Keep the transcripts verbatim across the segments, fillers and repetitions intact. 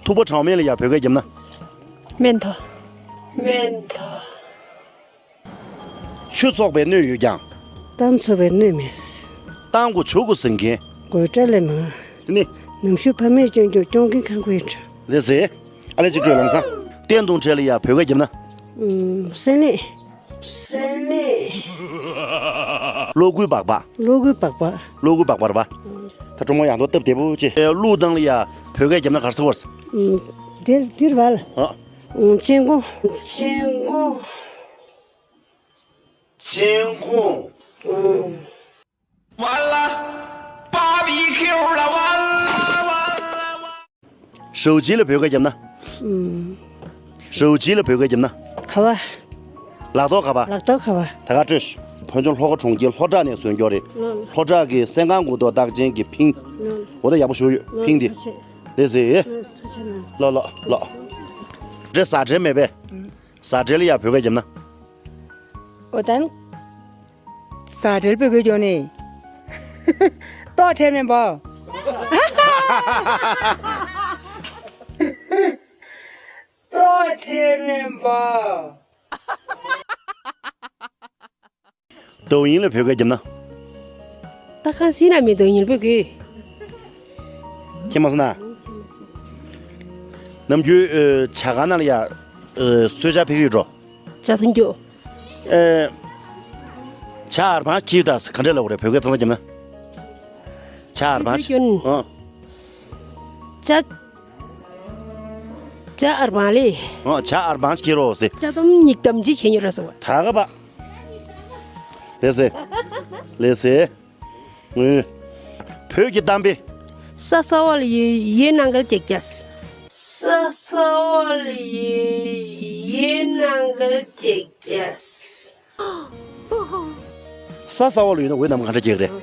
ཐུག་པ་གྲངས་མེད་ལ་ཡ་བོད་སྐད་རྒྱབ་ན། སྨན་ཐོ། སྨན་ཐོ། ཆུ་ཚོགས་པའི་སྣོད་ཡོད་ཀྱང་། གཏམ་ཚོགས་པའི་སྣོད་མེད། གཏམ་གོ་ཆུ་གོ་ཟིན་མཁན། དགོད་སྒྲ་ལས་མང་། དེ་ནི། ནམ་ཞུ་ཕ་མས་སྐྱོང་སྐྱོང་སྐྱོང་མཁན་ཁང་ཁུའི་ཁྲོད། ལེ་ཟེ། ཨ་ལེ་ཅིག་སྤྲོད་ལམ་སང་། བསྟན་དུང་བྲལ་ལ་ཡ་བོད་སྐད་རྒྱབ་ན། ཨུམ། སེམས་མེད། སེམས་མེད། གློག་སྒུལ་སྦག་སྦག་གློག་སྒུལ་སྦག་སྦག་གློག་སྒུལ་སྦག་སྦག་རེད་པ། ད་གྲོགས་མོ་ཡང་དོ་སྟབས་བདེ་པོ་ཅེ། གླུ་བཏང་ལ་ཡ་བོད་སྐད་རྒྱབ་ན་ག་རེ་ཟེར་བ་རེད། ཨུམ། འདིར་འདིར་བལ། ཨ། ཨུམ། མཆན་ཁུང་། མཆན་ཁུང་། མཆན་ཁུང་། ཨུམ། ཞའོ་ཅི་ལ་བོད་སྐད་རྒྱབ་ན། ཨུམ། ཞའོ་ཅི་ལ་བོད་སྐད་རྒྱབ་ན། ཁ་བ། ལག་ཐོག་ཁ་བ། ལག་ཐོག་ཁ་བ། ད་ག་སྤྲོད་ཤོག་བོད་ལྗོངས་ལྷོ་ཁ་གྲོང་ཁྱེར་ལྷོ་བྲག་ནས་བཟོས་འགྱོ་རེད། ལོ། ལྷོ་བྲག་གི་སེ་སྐང་མགུ་ཏོ་རྟགས་ཅན་གྱི་ཕིང་། ལོ། འོ་ད་ཡག་པོ་ཞུ་ཡོད། ལོ། ཕིང་འདི། ཐུགས་རྗེ་ཆེ། ལེ་ཟེ། ལོ། ཐུགས་རྗེ་ཆེ། ལོ་ལོ་ལོ། འདྲེ་ཟ་འདྲེ་མེད་པས། ཟ་འདྲེ་ལ་ཡ་བོད་སྐད་རྒྱབ་ན། འོ་ད། ཟ་འདྲེ་ལ་བོད་སྐད་རྒྱབ་ནི། ལྟོགས་བྲལ་མེད་པ། ལྟོགས་བྲལ་མེད་པ། དོན་ཡིན་ལ་བོད་སྐད་རྒྱབ་ན། ད་གང་སྲིད་ན་མི་དོན་ཡིན་བོད་སྐད། ཁྱེད་མ་སོང་ན། ནམ་རྒྱུན་ཨ། ཇ་ཁང་ནང་ལ་ཡ། ཨ། གསོལ་ཇ་ཕུལ་གྱི་ཡོད་འགྲོ། ཇ་འཐུང་རྒྱུ། ཨེ། ཇ་ཨར་བང་ཁྱིའུ་དང་ག་འདྲས་ལབ་དགོས་རེད། བོད་སྐད་གཙང་མ་རྒྱབ་ན། ཇ་ཨར་བང་། བོད་སྐྱོན། ཨ། ཇ། ཇ་ཨར་བང་ལེ། ཨ། ཇ་ཨར་བང་ཁྱེར་རོགས་ཟེར། ཇ་དམ་ཉིག་དམ་ཅིག་ཁྱེར་ཉོ་ར་སོང་བ། ད་ག་པ། ལེ་ཟེ། ལེ་ཟེ། ཨེ། བོད་ཀྱི་གཏམ་དཔེ། ས་ས་བ་ལ་ཡོད་ཡོད་ནང་གལ་ཅིག་ཅས། ས་ས་བ་ལ་ཡོད་ཡོད་ནང་གལ་ཅིག་ཅས། ས་ས་བ་ལ་ཡོད་ན་འོད་ནམ་ག་འདྲ་རྒྱག་རེད།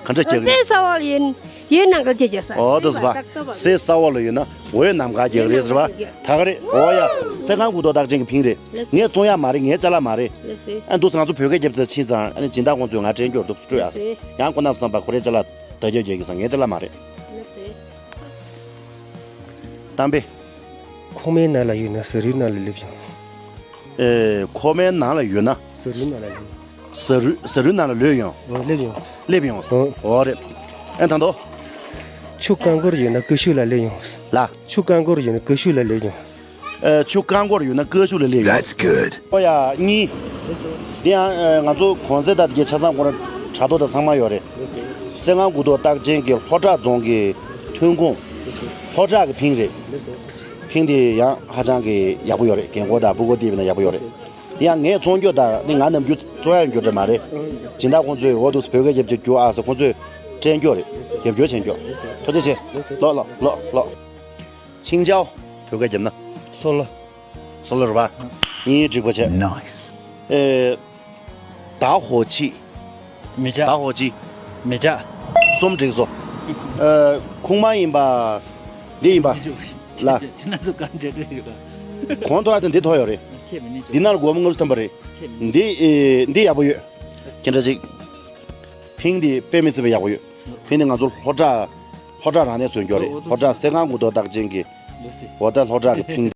ག་འདྲ་རྒྱག་རེད། ས་ས་བ་ལ་ཡོད་ཡོད་ནང་གལ་ཅིག་ཅས། ཨོ་དེ་ཟེར་བ། ས་ས་བ་ལ་ཡོད་ན་འོད་ནམ་ག་རྒྱག་རེད་ཟེར་བ། ད་ག་རེད། ཨོ་ཡ། སེ་སྐང་མགུ་ཏོ་རྟགས་ཅན་གྱི་ཕིང་རེད། ངས་བཙོང་ཡག་མ་རེད། ངའི་ཅ་ལག་མ་རེད། ལགས་སེ། ཨ་འདུག་ང་ཚོ་བོད་སྐད་རྒྱབ་ཚར་ཕྱིན་ཙང་ཨ་ནི་སྦྱིན་བདག་ཁོང་ཚོས་ང་སྤྲད་རྒྱུར་འདུག་སྤྲོད་ཨ། ལགས་སེ། ཡང་ཁོ་ན་བསམ་པ་ཁོ་རའི་ཅ་ལག་བརྡ་རྒྱབ་རྒྱག་གི་ས་ངའི་ཅ་ལག་མ་རེད། ལགས་སེ། གཏམ་དཔེ། ཁོག་མའི་ནང་ལ་ཡོད་ན་ཟ་རུའི་ནང་ལ་སླེབས་ཡོང་། ཨེ། ཁོག་མའི་ནང་ལ་ཡོད་ན། ཟ་རུའི་ནང་ལ་ཡོད། ཟ་རུ་ཟ་རུའི་ནང་ལ་ལོས་ཡོང་། ཨོ་སླེབས་ཡོང་། སླེབས་ཡོང་། ཨོ། ཨོ་རེད། ཨེ་ད་དོ། ཆུ་རྐང་འཁོར་ཡོད་ན་ཀ་ཤུ་ལ་སླེབས་ཡོང་། ལ། ཆུ་རྐང་འཁོར་ཡོད་ན་ཀ་ཤུ་ལ་སླེབས་ཡོང་། ཨེ། ཆུ་རྐང་འཁོར་ཡོད་ན་ཀ་ཤུ་ལ་སླེབས་ཡོང་། That's good. ཨོ་ཡ་གཉིས། འདི་ཡང་ཨེ། ང་ཚོ་གོང་ཚད་དང་དེ་གའི་ཆ་ཚང་ཁོ་ར་དྲ་ཐོག་དང་ཚང་མ་ཡོད་རེད། སེ་སྐང་མགུ་ཏོ་རྟགས་ཅན་གྱི་ལྷོ་བྲག་རྫོང་གི་ཐོན་ཁུངས། ལྷོ་བྲག་གི་ཕིང་རེད། ཕིང་དེ་ཡང་ཧ་ཅང་གི་ཡག་པོ་ཡོད་རེད། རྒན་འཁོགས་དང་སྤུ་གུ་དེ་བས་ན་ཡག་པོ་ཡོད་རེད། དེ་ཡང་ངས་བཙོང་རྒྱུ་དང་ནི་ང་ནམ་རྒྱུན་བཙོང་ཡག་རྒྱུ་འདྲ་མ་རེད། སྦྱིན་བདག་ཁོང་ཚོས་འོ་འདུག་སེ་བོད་སྐད་རྒྱབ་ཅིག་རྒྱུགས་ཨ་ཟེར་ཁོང་ཚོས་སྤྲད་རྒྱུ་རེད། རྒྱབ་སྐྱོར་བྱེད་རྒྱུ། ཐུགས་རྗེ་ཆེ། ལོག་ལོག་ལོག་ལོག་ཆིང་ཅའོ། བོད་སྐད་རྒྱབ་ན། སོ་ལོ། སོ་ལོ་རེད་པ། གཉིས་འགྲིག་པ་བྱས། ཨེ། ད་ཧོ་ཆི། མི་ཇག་ད་ཧོ་ཆི། མི་ཇག་གསུམ་འགྲིག་སོ། ཨེ། ཁུག་མ་ཡིན་པ། འདི་ཡིན་པ། ལ། དེ་ན་ཚོ་ག་འདྲ་འདྲ་ཡོད་ལ། གོང་ཐོག་ཨ་དེ་འདི་ཐོག་ཡོད་རེད། ཁྱེད་མི་ནི་འདི་ནང་ལ་སྒོར་མོ་ལྔ་བཅུ་ཐམ་པ་རེད། ཁྱེད་མི་འདི་ཨེ། འདི་ཡག་པོ་ཡོད། ཁྱེད་འདྲ་ཅིག་ཕིང་འདི་དཔེ་མི་སྲིད་པའི་ཡག་པོ་ཡོད། ཕིང་འདི་ང་ཚོ་ལྷོ་བྲག་ལྷོ་བྲག་རང་ནས་བཟོས་འགྱོ་རེད། ལྷོ་བྲག་སེ་སྐང་མགུ་ཏོ་རྟགས་ཅན་གྱི། འོ་ད་ལྷོ་བྲག་གི་ཕིང་།